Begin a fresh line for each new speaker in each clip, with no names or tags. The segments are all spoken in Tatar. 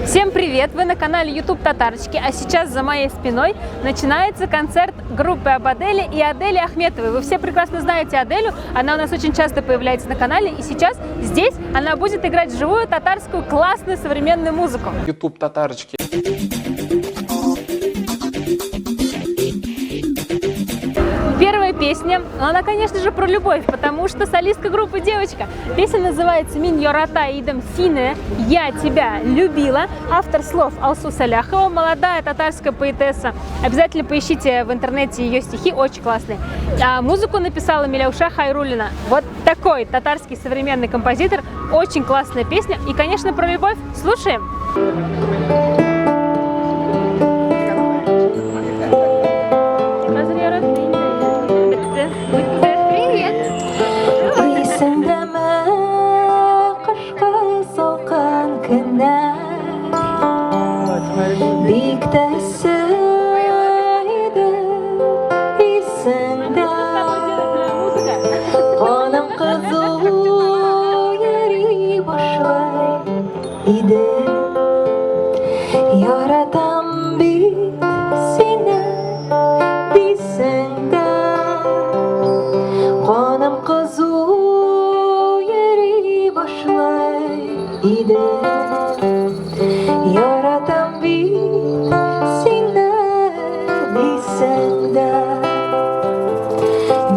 Всем привет! Вы на канале YouTube Татарочки, а сейчас за моей спиной начинается концерт группы Абадели и Адели Ахметовой. Вы все прекрасно знаете Аделю, она у нас очень часто появляется на канале, и сейчас здесь она будет играть живую татарскую классную современную музыку.
YouTube Татарочки.
Первая песня, она, конечно же, про любовь, потому что солистка группы девочка. Песня называется «Мин ярата идем сине», «Я тебя любила». Автор слов Алсу Саляхова, молодая татарская поэтесса. Обязательно поищите в интернете ее стихи, очень классные. А музыку написала Миляуша Хайрулина. Вот такой татарский современный композитор. Очень классная песня. И, конечно, про любовь. Слушаем.
Привет!
Исеңдәме кышкы салкын көннәр? Бик тә эссе иде, исеңдә. Каным кызу йөри башлый иде. Яратам бит сине, дисең дә. Каным кызу йөри башлый иде. Яратам бит сине, дисең дә.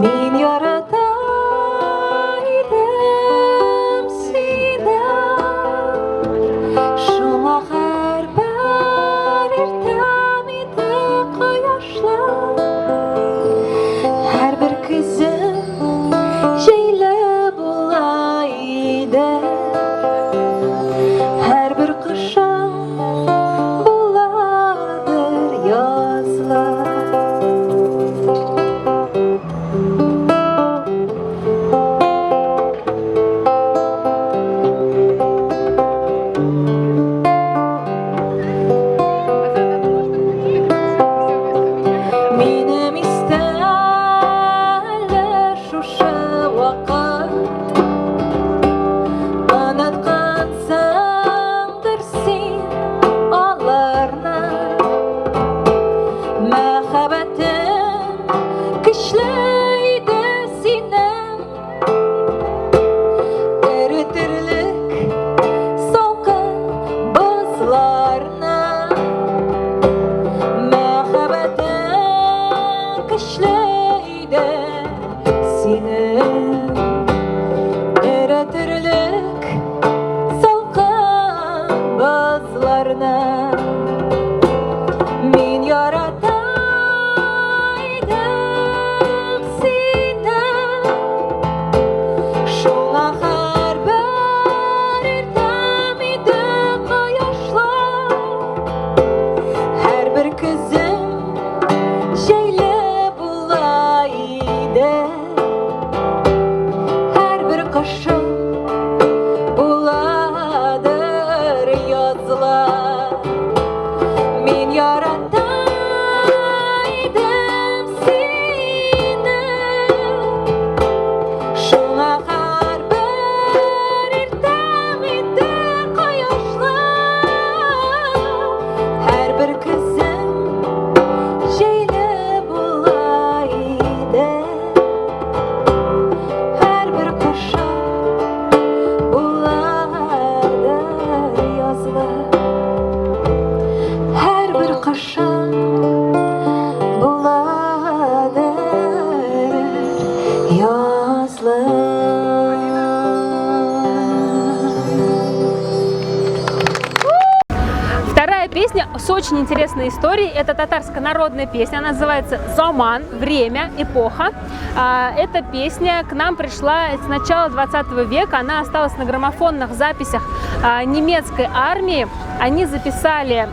Мин ярата идем сине. Шуңа һәрбер иртәм иде кояшлы. Һәрбер көзем җәйле була иде. Һәрбер кышым буладыр язлы. Минем истә әле шушы вакыт. Оныткансыңдыр син аларны. Мәхәббәтең көчле иде синең. Эретерлек салкын бозларны. Мәхәббәтең көчле иде синең. Эретерлек салкын бозларны. Мин ярата идем сине. Шуңа һәрбер иртәм иде кояшлы. Һәрбер көзем җәйле була иде. Һәрбер кышым буладыр язлы. Мин ярата идем сине. Шуңа һәрбер иртәм иде кояшлы. Һәрбер көзем җәйле була иде. Һәрбер кышым буладыр язлы. Һәрбер кышым буладыр язлы.
Вторая песня с очень интересной историей. Это татарская народная песня. Она называется «Заман», «Время», «Эпоха». Эта песня к нам пришла с начала 20 века. Она осталась на граммофонных записях немецкой армии. Они записали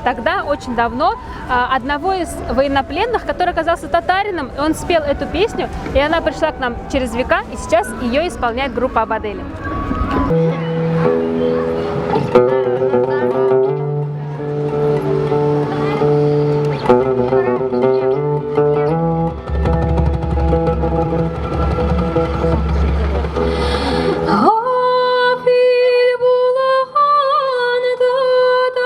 тогда, очень давно, одного из военнопленных, который оказался татарином. И он спел эту песню, и она пришла к нам через века, и сейчас ее исполняет группа Абадели.
Гафил булган татар.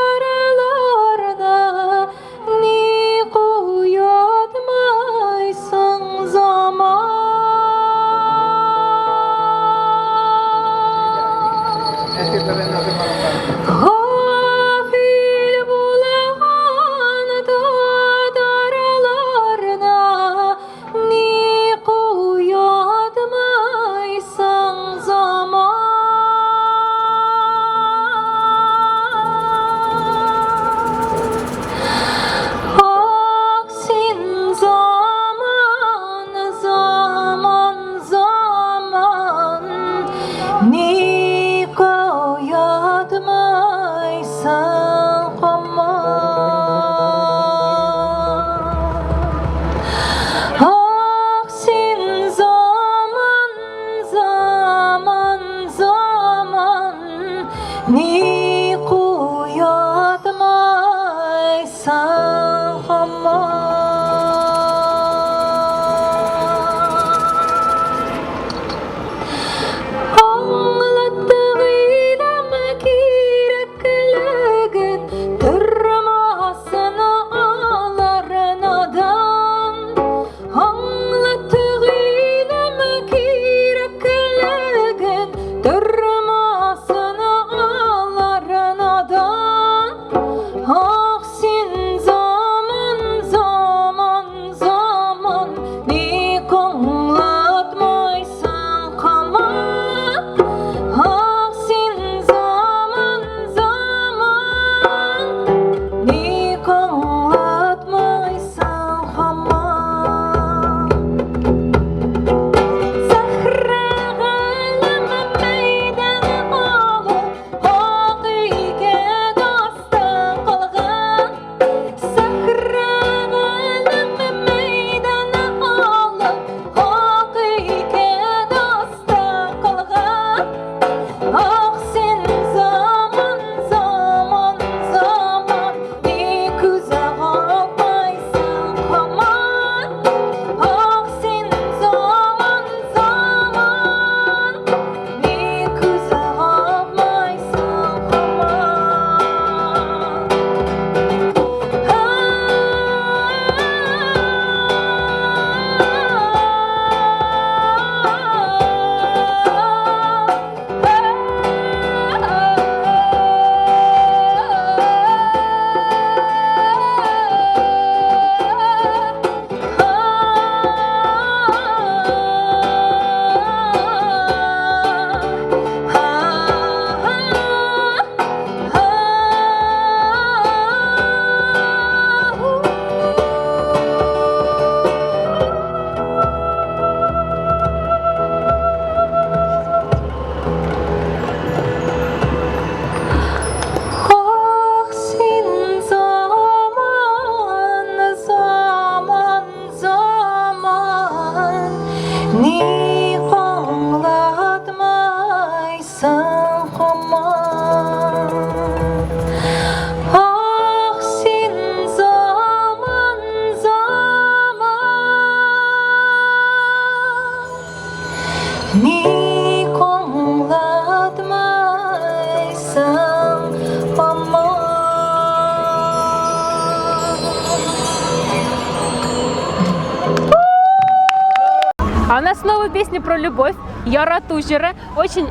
А у нас снова песня про любовь. Ярату җыры. Очень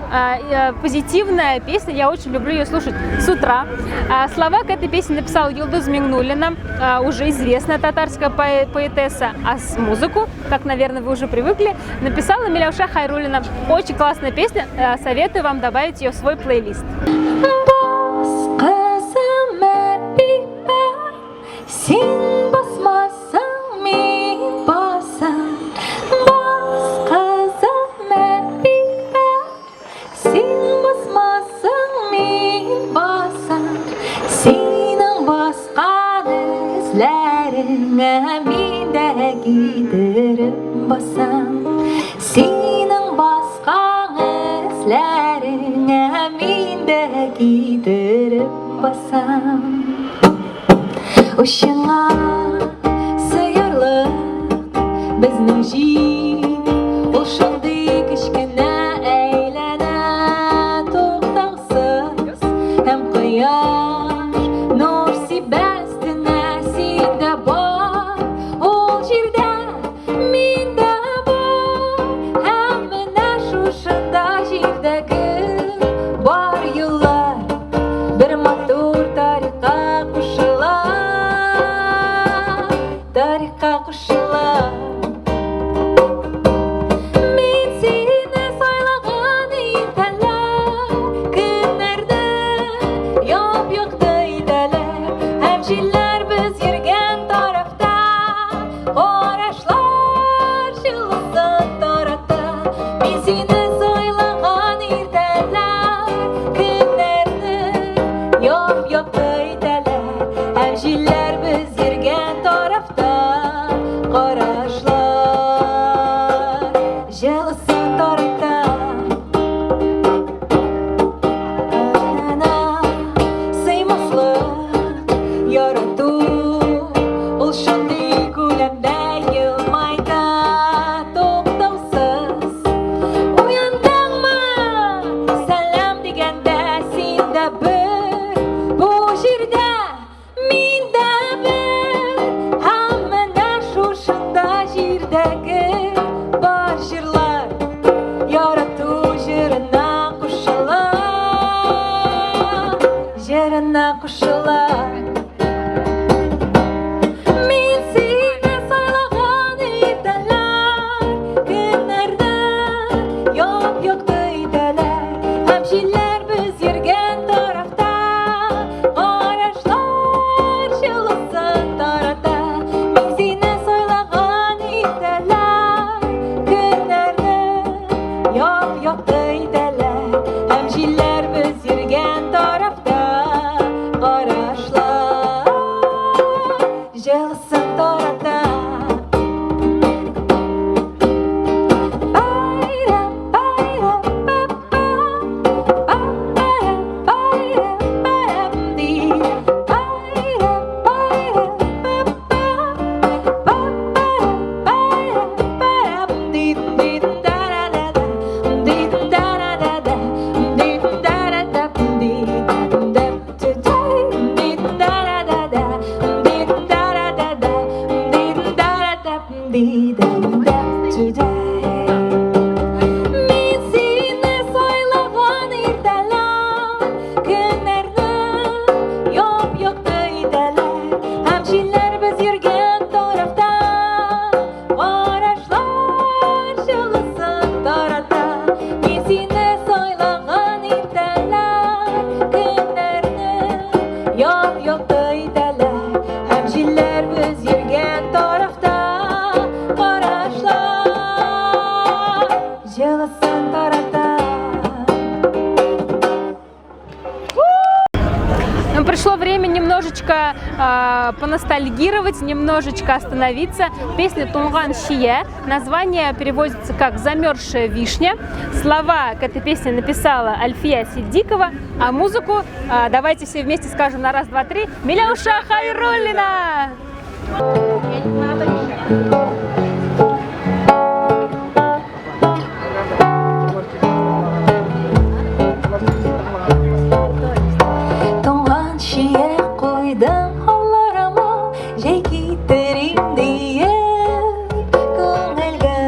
позитивная песня. Я очень люблю ее слушать с утра. Слова к этой песне написала Юлдуз Миңнуллина, уже известная татарская поэтесса. А с музыку, как, наверное, вы уже привыкли, написала Миляуша Хайруллина. Очень классная песня. Советую вам добавить ее в свой плейлист.
Бас, кызым Әбибә, син басмасаң, мин басам. Бас, кызым Әбибә, син басмасаң, мин басам. Синең баскан эзләреңә мин дә китереп басам. Синең баскан эзләреңә мин дә китереп басам. Учыңа сыярлык безнең җир, ул шундый кечкенә әйләнә туктаусыз һәм кояш нур сибә өстенә. Син дә бар ул җирдә, мин дә бар, һәм менә шушында җирдәге бар юллар бер матур тарихка кушыла, тарихка кушыла. Мин сине сайлаган иртәләр, көннәрне яп-якты итәләр, һәм җилләр без йөргән тарафта карашлар җылысын тарата. Мин сине сайлаган иртәләр, көннәрне яп-якты итәләр, һәм җилләр без йөргән тарафта карашлар җылысын тарата. На сыймаслык ярату ул шундый күләмдә елмайта туктаусыз. Уяндыңмы? Сәлам дигәндә син дә бер бу җирдә, мин дә бер, һәм менә шушында җирдәге бар җырлар ярату җырына кушыла, җырына кушыла. Мин сине сайлаган иртәләр, көннәрне яп-якты итәләр, һәм җилләр без йөргән тарафта карашлар җылысын тарата. Мин сине сайлаган иртәләр, көннәрне яп-якты итәләр, һәм җилләр без йөргән тарафта карашлар җылысын тарата. Байра, байра, ба, ба, ба, бара, байра, барам, ди. Байра, байра, ба, ба, ба, бара, байра, барам, ди, ди, да, да, да, да, ди, да, да, да, да, ди, да, да, да, ди, да, today, ди, да, да, да, да, ди, да, да, да, да, ди, да, да, да, ди, да, да, today. Мин сине сайлаган иртәләр, көннәрне яп-якты итәләр, һәм җилләр без йөргән тарафта карашлар җылысын тарата. Мин сине сайлаган иртәләр, көннәрне яп-якты итәләр, һәм җилләр без йөргән тарафта карашлар җылысын тарата.
Но пришло время немножечко поностальгировать, немножечко остановиться. Песня «Туңган чия». Название переводится как «Замерзшая вишня». Слова к этой песне написала Альфия Сиддикова, а музыку давайте все вместе скажем на раз, два, три. Миляуша Хайруллина!
Туңган чия куйдым алларыма, җәй китерим диеп күңелгә.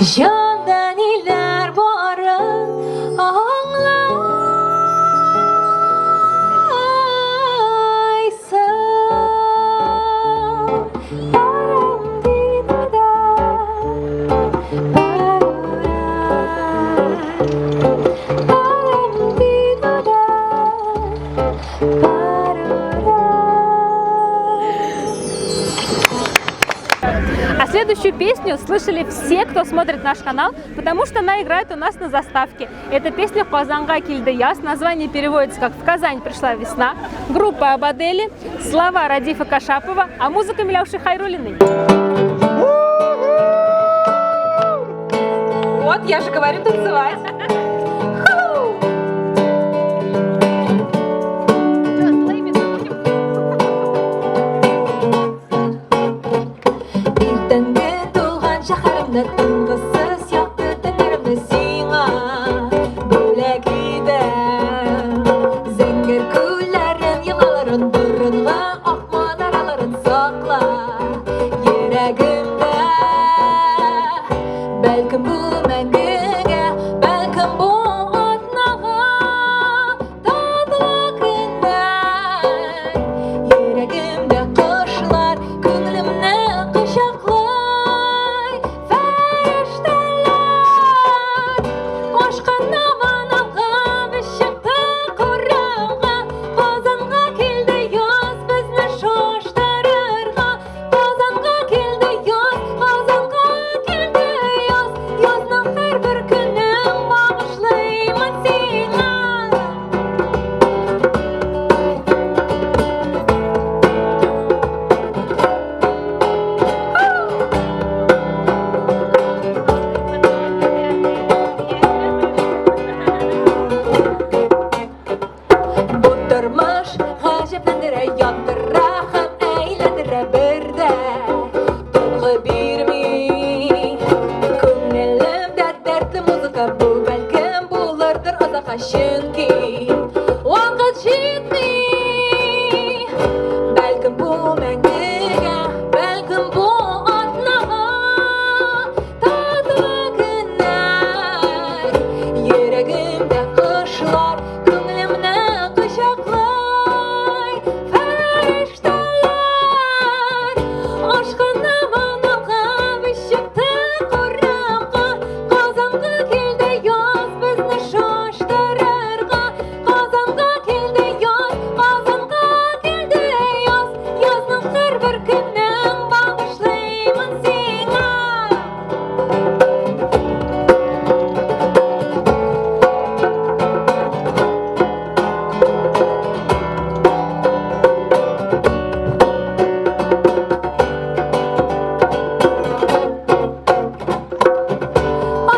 Җанда ниләр барын аңлайсың. Парам-ди-да-да, парура. Парам-ди-да-да, парура.
А следующую песню слышали все, кто смотрит наш канал, потому что она играет у нас на заставке. Это песня «Казанга килде яз». Название переводится как «В Казань пришла весна». Группа Абадели, слова Радифа Кашапова, а музыка Миляуши Хайрулиной.
Вот, я же говорю танцевать. Иртәнге тулган шәһәремне тынгысыз якты төннәремне сиңа бүләк итәм. Зәңгәр күлләрен, елгаларын, борынгы ак манараларын сакла йөрәгемдә. Бәлкем бу мәңгегә, бәлкем бу атнага татлы көннәр. Йөрәгемдә кошлар күңелемне кочаклый. Фәрештәләр ашкынамын алга, без чыктык урамга. Казанга килде яз, безне шаштырырга. Казанга килде яз, Казанга килде яз. Язның һәрбер көнен багышлыймын сиңа. Бу тормыш гаҗәпләндерә, яндыра һәм әйләндерә, бер дә тынгы бирми. Күңелемдә дәртле музыка, бу бәлкем булырдыр озакка, чөнки вакыт җитми. Бәлкем бу мәңгегә, бәлкем бу атнага татлы көннәр. Йөрәгемдә кошлар күңелемне кочаклый. Фәрештәләр ашкынамын алга, без чыктык урамга. Казанга килде яз, безне шаштырырга. Казанга килде яз, Казанга килде яз. Язның һәрбер көнен багышлыймын сиңа.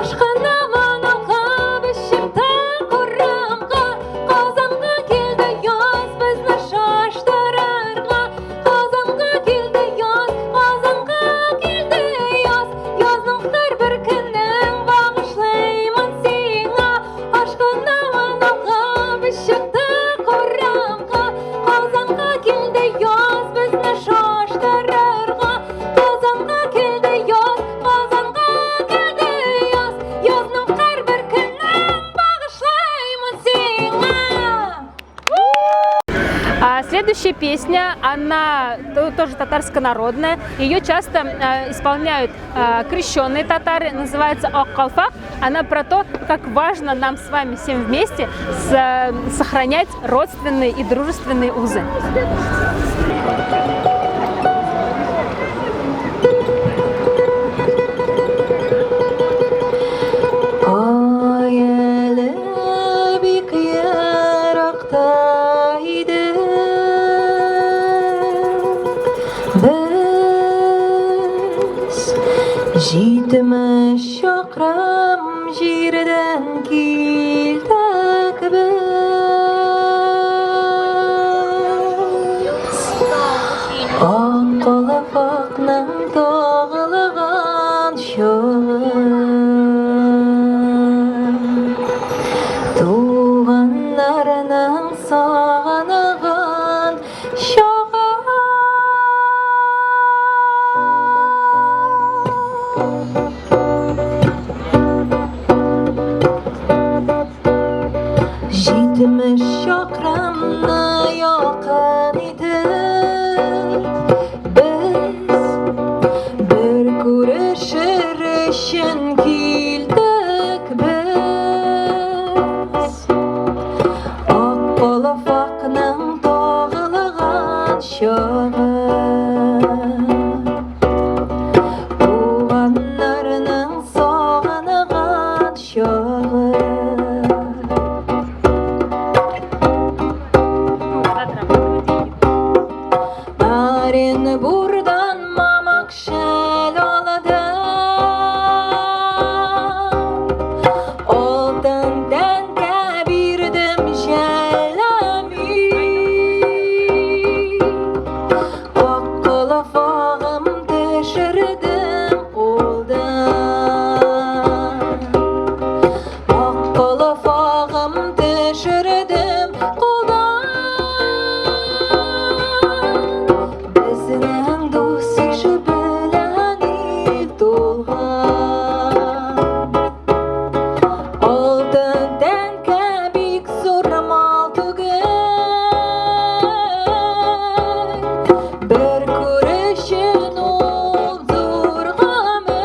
Ашкынамын алга, без чыктык урамга. Казанга килде яз, безне шаштырырга. Казанга килде яз, Казанга килде яз. Язның һәрбер көнен багышлыймын сиңа. Ашкынамын алга, без чыктык урамга. Казанга килде яз, безне шаштырырга. Казанга килде яз, Казанга килде яз. Язның һәрбер көнен багышлыймын сиңа.
А следующая песня, она тоже татарско-народная. Ее часто исполняют крещенные татары. Называется «Ак калфак». Она про то, как важно нам с вами всем вместе сохранять родственные и дружественные узы.
Ай әле бик еракта идек без, 70 чакрым җирдән килдек без. Ак калфакның тагылган чагы, туганнарның сагынган чагы. Төшердем кулдан. Ак калфагым төшердем кулдан. Безнең дус иш белән ил тулган. Алтын тәңкә бик зур мал түгел. Бер күрешен ул зур гомер.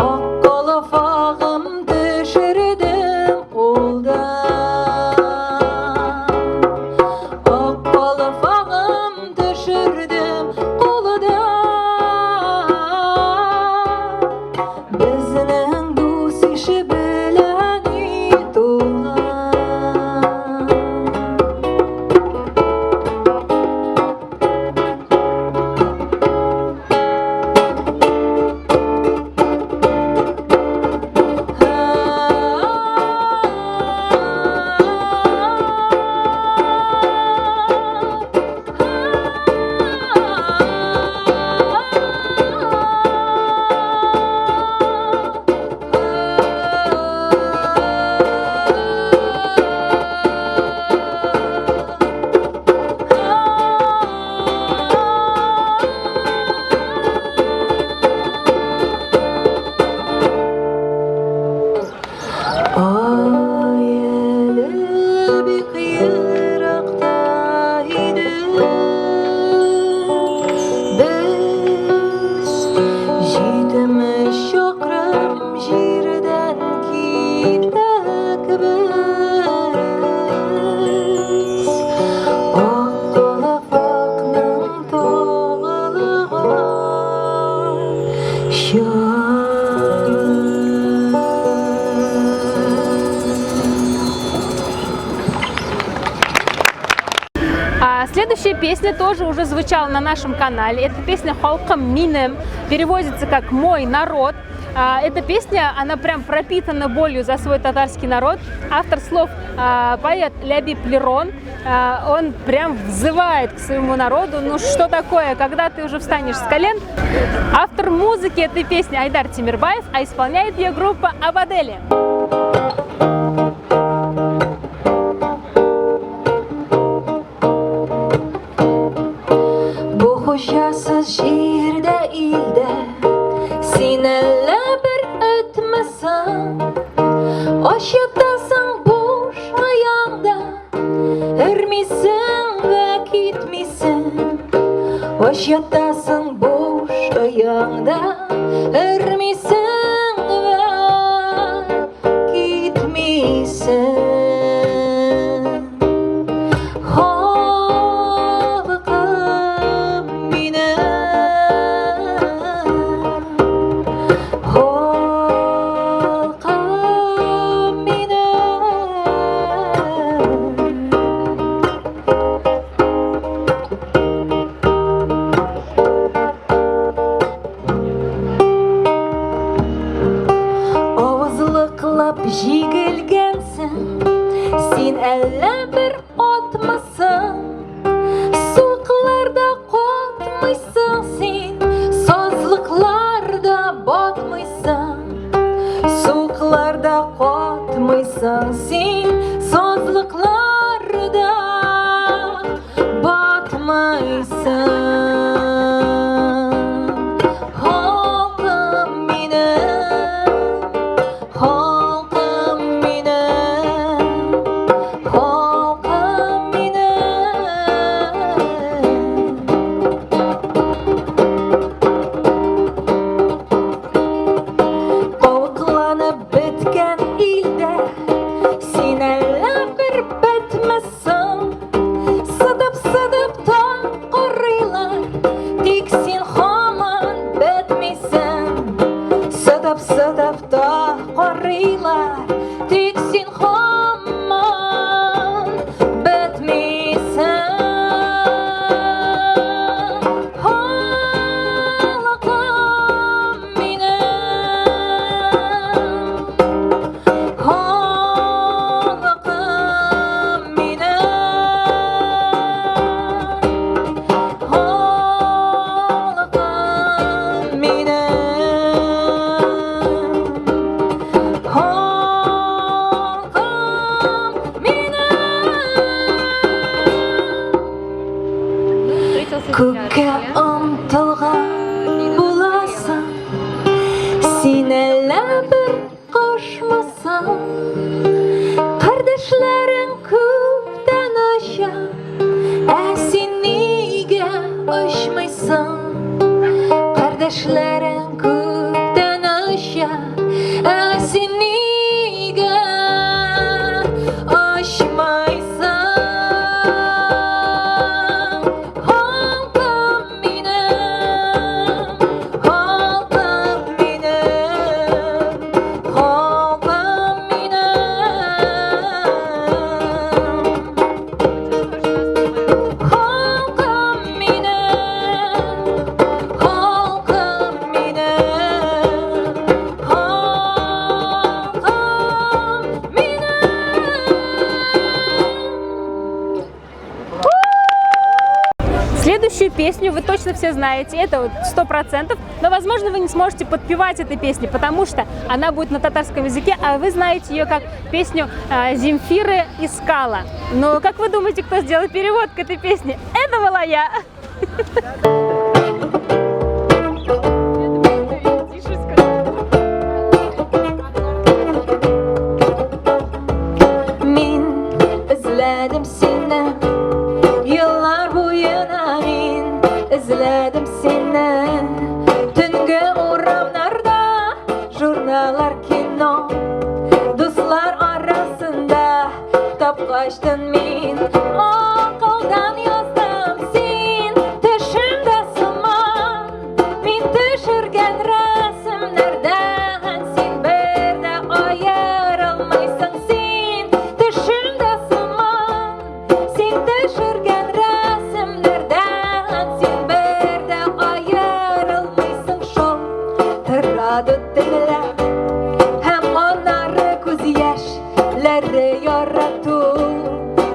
Ак калфагым төшердем кулдан. Ак калфагым төшердем кулдан. Безнең дус иш белән өй тулган. Ай әле бик еракта идек. Без 70 чакрым җирдән киттек без. Ак калфакның тагылган чагы.
Следующая песня тоже уже звучала на нашем канале. Это песня «Халкым минем», переводится как «Мой народ». Эта песня, она прям пропитана болью за свой татарский народ. Автор слов поэт Лябиб Лерон. Он прям взывает к своему народу. Ну что такое, когда ты уже встанешь с колен? Автор музыки этой песни Айдар Тимирбаев, а исполняет ее группа Абадели.
Бу хуҗасыз җирдә, илдә син әллә бер этмесең? Ач ятасың буш ояңда, өрмисең вә китмисең. Ач ятасың буш ояңда, өрмисең вә китмисең. Халкым минем, халкым минем. Онытылган буласың. Син әллә бер кошмысың? Кардәшләрең күптән оча, ә син нигә очмыйсың? Кардәшләрең күптән оча, ә син нигә очмыйсың? Халкым минем, халкым минем, халкым минем. Халкым минем, халкым минем, халкым минем.
Следующую песню вы точно все знаете, это вот 100%, но, возможно, вы не сможете подпевать этой песне, потому что она будет на татарском языке, а вы знаете ее как песню Земфиры Искала. Но как вы думаете, кто сделал перевод к этой песне? Это была я!
Мин эзләдем сине еллар буена, мин эзләдем сине төнге урамнарда, журналлар, кино, дуслар арасында. Тапкачтын мин акылдан яздым, син төшемдә сыман. Мин төшергән рәсемнәрдән син бер дә аерылмыйсың. Син төшемдә сыман, син төшергән рәсемнәрдән син бер дә аерылмыйсың. Шалтырады төнлә һәм аннары күз яшьләре, ярату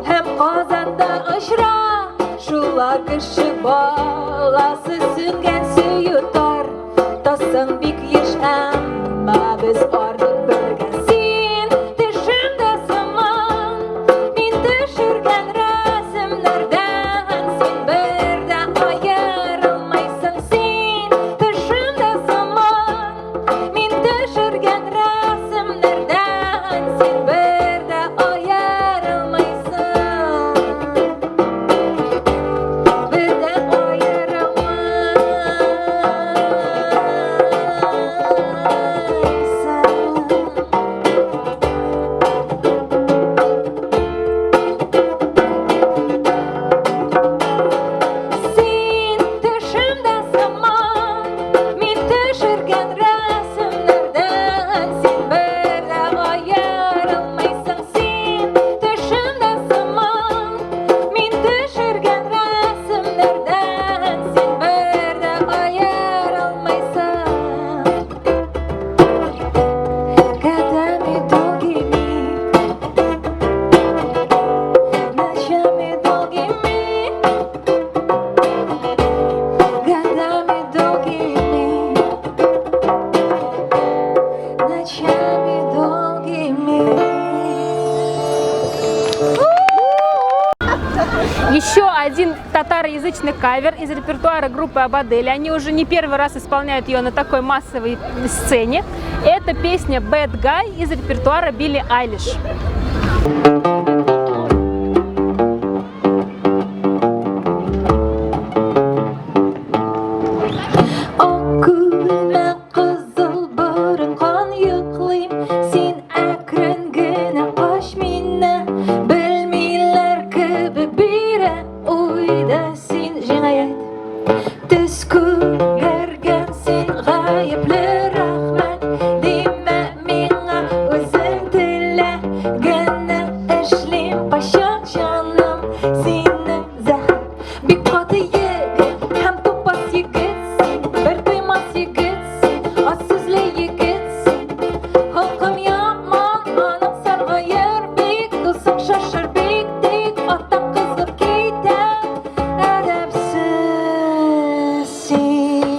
һәм Казанда очрашулар, кеше баласы сүнгән сөю тартасың бик еш, әмма без ардык бергә. Син төшемдә сыман, мин төшергән рәсемнәрдән син бер дә аерылмыйсың. Син төшемдә сыман, мин төшергән рәсемнәрдән син бер дә аерылмыйсың, бер дә аерылмыйсың. Син төшемдә сыман, мин төшергән рәсемнәрдән син бер дә аерылмыйсың. Син төшемдә сыман, мин төшергән рәсемнәрдән син бер дә аерылмыйсың. Годами долгими, ночами долгими, годами долгими, ночами долгими.
Еще один татароязычный кавер из репертуара группы Абадели. Они уже не первый раз исполняют ее на такой массовой сцене. Это песня Bad Guy из репертуара Билли Айлиш.
Ак күлмәк, кызыл борын, кан йоклыйм. Син әкрен генә кач мине. Белмиләр кебек бирә уйда син җинаять. Төс күгәргән, син гаепле, рәхмәт димә миңа. Үзең теләгәнне эшлим кайчак, җаным. Синең зәһәр, бик каты егет һәм тупас егет син, бер туймас егет син, аз сүзле егет син. Холкым яман, аның саргаер бик, дусың шашыр бик, тик аттан кызып китә. Әдәпсез син.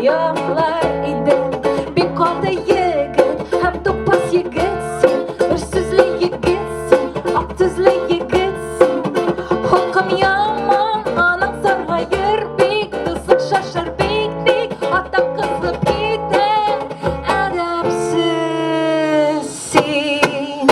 Яклар идем. Бик каты егет һәм тупас егет син, бер сүзле егет син, ак төзле егет син. Холкым яман, аның саргаер бик, дуслык шашар бик тик, атам кызып китә, әдәпсез син.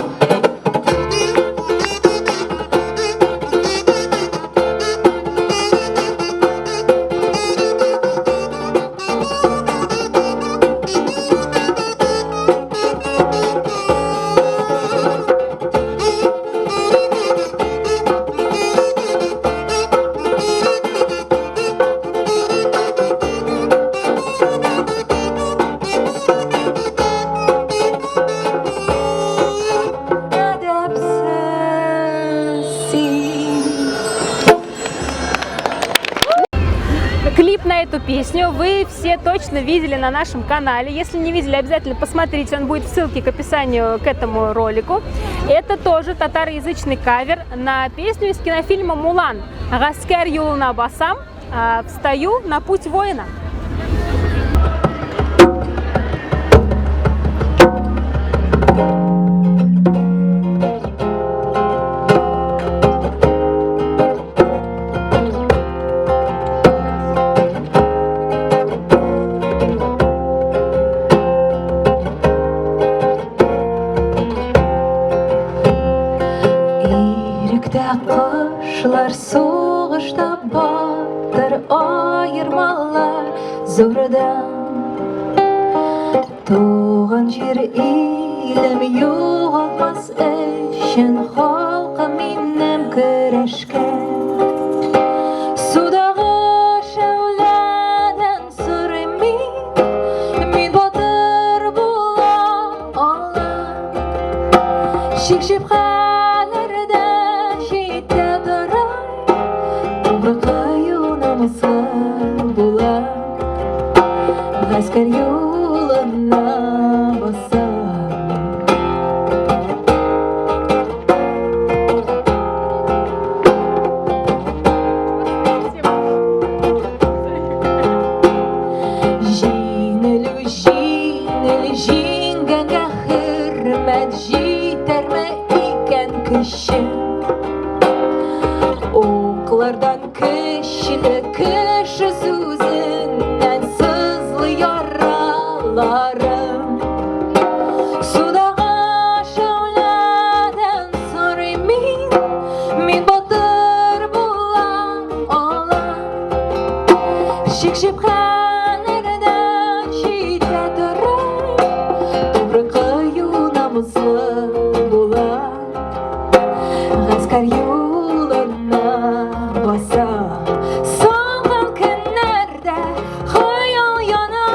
Әдәпсез син.
Клип на эту песню вы все точно видели на нашем канале. Если не видели, обязательно посмотрите, он будет в ссылке к описанию к этому ролику. Это тоже татароязычный кавер на песню из кинофильма «Мулан». «Гаскәр юлына басам», «Встаю на путь воина».
Иректә кошлар, сугышта батыр, аермалар зурдан. Туган җир илем югалтмас өчен халкым минем көрәшкән. Судагы шәүләдән сорыйм мин, мин батыр була алам. Шик-шөбһәләрдән читтә торам, тугры кыю намуслы булам. Гаскәр юлына басам. Җиңелү җиңел, җиңгәнгә хөрмәт җитәрме икән көчем? Уклардан көчле кеше сүзеннән сызлый яраларым. Судагы шәүләдән сорыйм мин, мин батыр була алам. Шик-шөбһәләрдән читтә торам, тугры кыю намуслы булам. Гаскәр юлына басам. Салкын көннәрдә хыял яна,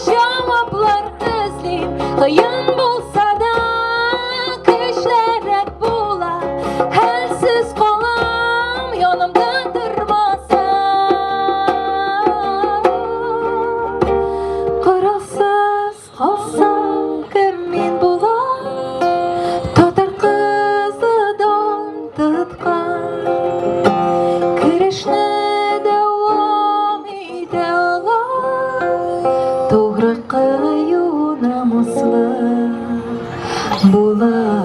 җаваплар эзлим. Кыен булса да көчлерәк була, хәлсез калам, янымда тормасаң. Коралсыз калсам, кем мин булам? Татар кызы дан тоткан. Көрәшне дәвам итә алам. Тугры кыю намуслы булам.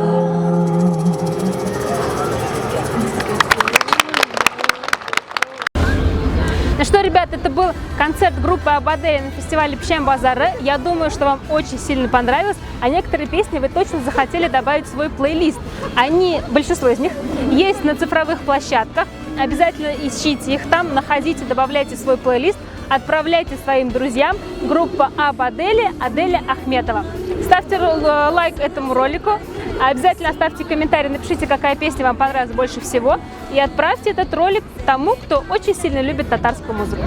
Ну что, ребят, это был концерт группы Абадели на фестивале Печән базары. Я думаю, что вам очень сильно понравилось, а некоторые песни вы точно захотели добавить в свой плейлист. Они, большинство из них, есть на цифровых площадках. Обязательно ищите их там, находите, добавляйте в свой плейлист, отправляйте своим друзьям. Группа Абадели, Аделя Ахметова. Ставьте лайк этому ролику, обязательно оставьте комментарий, напишите, какая песня вам понравилась больше всего, и отправьте этот ролик тому, кто очень сильно любит татарскую музыку.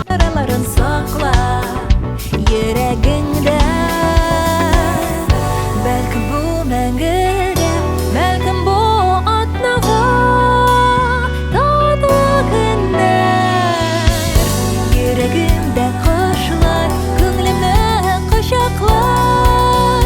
Яраларын.